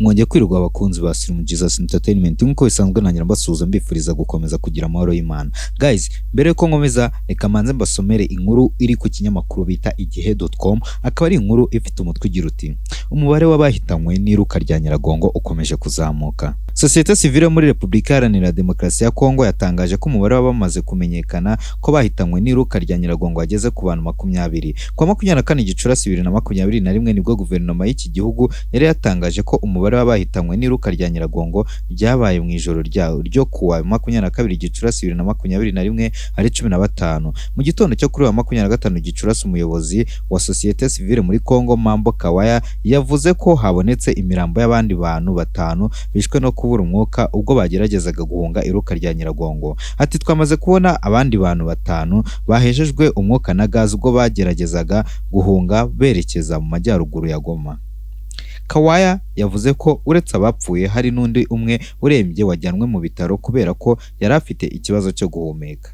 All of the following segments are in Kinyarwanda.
Mwongeye kwirirwa, abakunzi ba Slim Jesus Entertainment. Nk'uko bisanzwe, nangira mbasuhuza, mbifuriza gukomeza kugira amahoro y'Imana. Guys, mbere yuko nkomeza, reka manze mbasomere inkuru iri ku kinyamakuru bita igihe.com. Akaba ari inkuru ifite umutwe ugira uti: "Umubare w'abahitanywe n'iruka rya Nyiragongo ukomeje kuzamuka." Sosiyete sivile yo muri Repubulika Iharanira Demokarasi ya Kongo yatangaje ko umubare w'abamaze kumenyekana ko bahitanywe n'iruka rya Nyiragongo wageze ku bantu 20. Ku wa 24 Gicurasi 2021 nibwo guverinoma y'iki gihugu yari yatangaje ko umubare w'abahitanywe n'iruka rya Nyiragongo ryabaye mu ijoro ryo kuwa 22 Gicurasi 2021 ari 15. Mu gitondo cyo kuri wa 25 Gicurasi, umuyobozi wa sosiyete sivile muri Kongo, Mambo Kawaya, yavuze ko habonetse imirambo y'abandi bantu batanu bishwe no kubura umwuka ubwo bageragezaga guhunga iruka rya Nyiragongo. Ati: "Twamaze kubona abandi bantu batanu bahejejwe umwuka na gazi ubwo bageragezaga guhunga berekeza mu majyaruguru ya Goma." Kawaya yavuze ko uretse abapfuye, hari n'undi umwe urembye wajyanwe mu bitaro kubera ko yari afite ikibazo cyo guhumeka.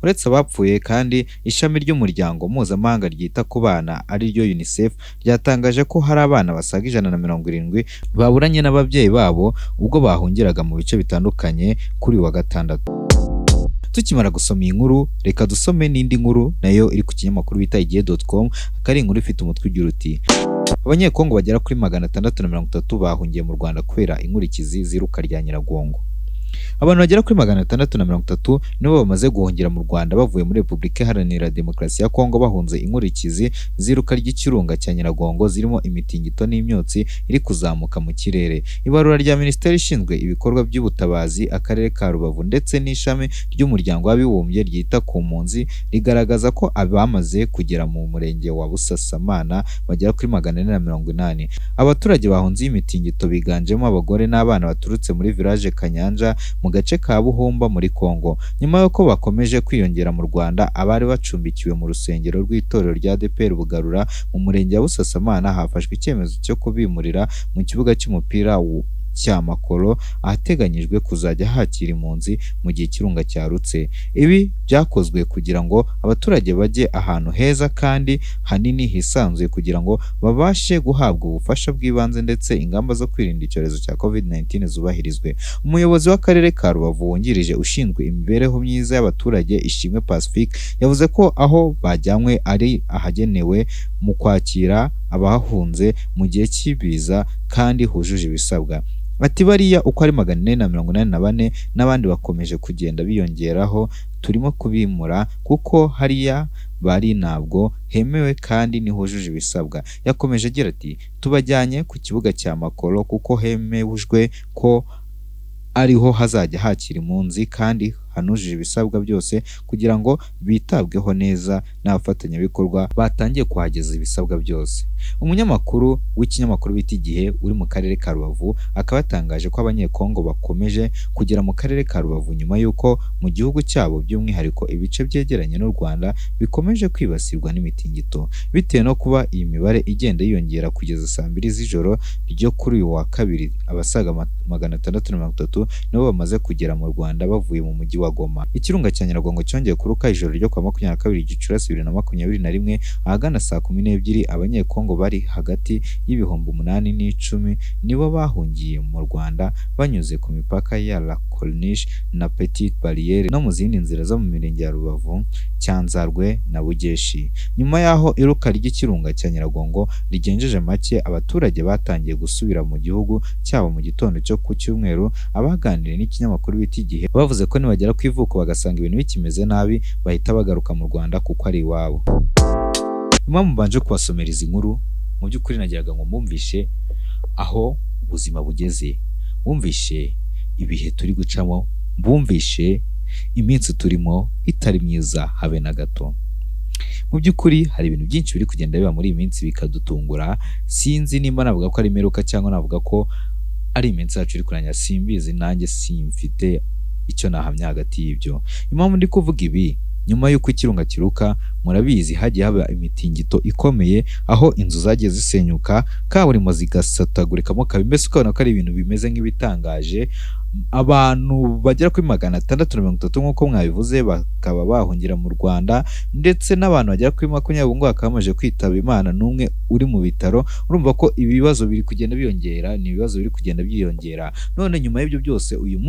Uretse abapfuye kandi, ishami ry'umuryango mpuzamahanga ryita ku bana, ari ryo UNICEF, ryatangaje ko hari abana basaga 170 baburanye n'ababyeyi babo ubwo bahungiraga mu bice bitandukanye kuri uyu wa gatandatu. Tukimara gusoma iyi nkuru, reka dusome n'indi nkuru nayo iri ku kinyamakuru bita igihe.com. Akaba ari inkuru ifite umutwe ugira uti: "Abanyekongo bagera kuri 630 bahungiye mu Rwanda kubera inkurikizi z'iruka rya Nyiragongo." Abantu bagera kuri 630 nibo bamaze guhungira mu Rwanda bavuye muri Repubulika Iharanira Demokarasi ya Kongo, bahunze inkurikizi z'iruka ry'ikirunga cya Nyiragongo, zirimo imitingito n'imyotsi iri kuzamuka mu kirere. Ibarura rya Minisiteri ishinzwe ibikorwa by'ubutabazi, akarere ka Rubavu ndetse n'ishami ry'umuryango w'abibumbye ryita ku mpunzi rigaragaza ko abamaze kugera mu murenge wa Busasamana bagera kuri 480. Abaturage bahunze iyi mitingito biganjemo abagore n'abana baturutse muri village Kanyanja mu gace ka Buhumba muri Kongo. Nyuma y'uko bakomeje kwiyongera mu Rwanda, abari bacumbikiwe mu rusengero rw'itorero rya ADEPR Bugarura mu murenge wa Busasamana, hafashwe icyemezo cyo kubimurira mu kibuga cy'umupira cya Makoro, ahateganyijwe kuzajya hakira impunzi mu gihe ikirunga cyarutse. Ibi byakozwe kugira ngo abaturage bajye ahantu heza kandi hanini hisanzuye, kugira ngo babashe guhabwa ubufasha bw'ibanze ndetse ingamba zo kwirinda icyorezo cya COVID-19 zubahirizwe. Umuyobozi w'akarere ka Rubavu wungirije ushinzwe imibereho myiza y'abaturage, Ishimwe Pacifique, yavuze ko aho bajyanywe ari ahagenewe mu kwakira abahunze mu gihe cy'ibiza kandi hujuje ibisabwa. Ati: "Bariya uko ari 484 n'abandi bakomeje kugenda biyongeraho, turimo kubimura kuko hariya bari ntabwo hemewe kandi ntihujuje ibisabwa." Yakomeje agira ati: "Tubajyanye ku kibuga cya Makoro kuko hemejwe ko ariho hazajya hakira impunzi kandi hanujuje ibisabwa byose, kugira ngo bitabweho neza n'abafatanyabikorwa batangiye kuhageza ibisabwa byose." Umunyamakuru w'ikinyamakuru bita Igihe uri mu karere ka Rubavu akaba yatangaje ko Abanyekongo bakomeje kugera mu karere ka Rubavu nyuma y'uko mu gihugu cyabo, by'umwihariko ibice byegeranye n'u Rwanda, bikomeje kwibasirwa n'imitingito. Bitewe no kuba iyi mibare igenda yiyongera, kugeza saa 2 z'ijoro ryo kuri uyu wa kabiri, abasaga 630 nibo bamaze kugera mu Rwanda bavuye mu mujyi wa Goma. Ikirunga cya Nyiragongo cyongeye kuruka ijoro ryo kuwa 22 Gicurasi 2021 ahagana saa 12. Abanyekongo bari hagati y'ibihumbi 8 n'icumi nibo bahungiye mu Rwanda banyuze ku mipaka ya La Corniche na Petite Barriere no mu zindi nzira zo mu mirenge ya Rubavu, Cyanzarwe na Bugeshi. Nyuma y'aho iruka ry'ikirunga cya Nyiragongo rigenjeje make, abaturage batangiye gusubira mu gihugu cyabo mu gitondo cyo ku cyumweru. Abaganiriye n'ikinyamakuru bita Igihe bavuze ko nibagera ku ivuko bagasanga ibintu bikimeze nabi, bahita bagaruka mu Rwanda kuko ari iwabo. Impamvu mbanje kubasomera izi nkuru, mu by'ukuri nagiraga ngo mbumvishe aho ubuzima bugeze, bumvishe ibihe turi gucamo, bumvishe iminsi turimo itari myiza habe na gato. Mu by'ukuri hari ibintu byinshi biri kugenda biba muri iyi minsi bikadutungura. Sinzi nimba navuga ko ari imperuka cyangwa navuga ko ari iminsi yacu iri kurangira, simbizi, nanjye simfite icyo nahamya hagati y'ibyo. Impamvu ndi kuvuga ibi Nyuma y'uko ikirunga kiruka, murabizi hagiye haba imitingito ikomeye, aho inzu zagiye zisenyuka, kaburimbo zigasatagurikamo kabiri, mbese ukabona ko ari ibintu bimeze nk'ibitangaje. Abantu bagera kuri 630 nk'uko mwabivuze bakaba bahungira mu Rwanda, ndetse n'abantu bagera kuri 20 ngo bakaba bamaze kwitaba Imana, n'umwe uri mu bitaro. Urumva ko ibibazo biri kugenda byiyongera, ni ibibazo biri kugenda byiyongera. None nyuma y'ibyo byose, uyu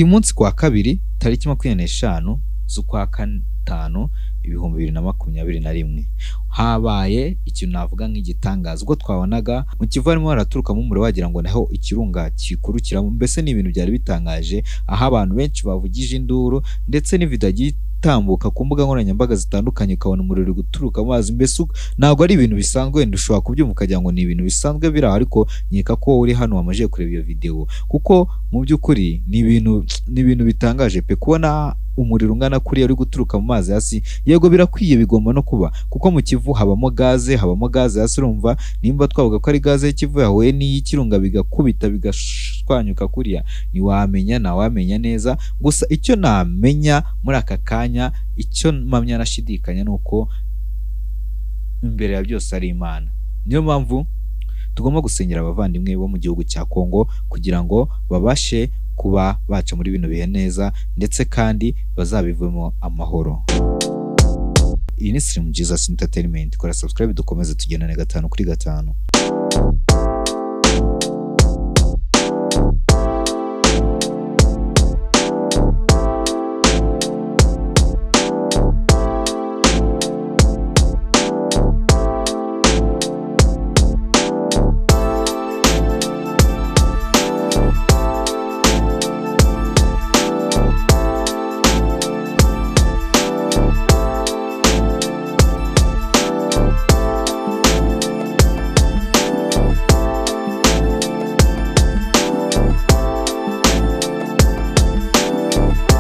munsi kuwa kabiri tariki 25 z'ukwa gatanu 2021, habaye ikintu navuga nk'igitangaza, ubwo twabonaga mu Kivu harimo haraturukamo umuriro, wagira ngo naho ikirunga kikurukiramo. Mbese ni ibintu byari bitangaje, aho abantu benshi bavugije induru, ndetse n'ivideo yagiye itambuka ku mbuga nkoranyambaga zitandukanye, ukabona umuriro uri guturuka mu mazi. Mbese ntabwo ari ibintu bisanzwe. Wenda ushobora kubyumva ukagira ngo ni ibintu bisanzwe biri aho, ariko nkeka ko wowe uri hano wamaze kureba iyo video, kuko mu by'ukuri ni ibintu bitangaje pe, kubona umuriro ungana kuriya uri guturuka mu mazi hasi. Yego, birakwiye, bigomba no kuba, kuko mu Kivu habamo gaze, habamo gaze hasi. Urumva nimba twavuga ko ari gaze y'Ikivu yahuye n'iy'ikirunga, bigakubita bigashwanyuka kuriya, ntiwamenya, ntawamenya neza. Gusa icyo namenya muri aka kanya, icyo mpamya nashidikanya, ni uko imbere ya byose ari Imana. Niyo mpamvu tugomba gusengera abavandimwe bo mu gihugu cya Kongo kugira ngo babashe kuba baca muri bino bihe neza, ndetse kandi bazabivemo amahoro. Iyi ni Slim Jesus Entertainment. Kora subscribe dukomeze tugendane gatanu kuri gatanu.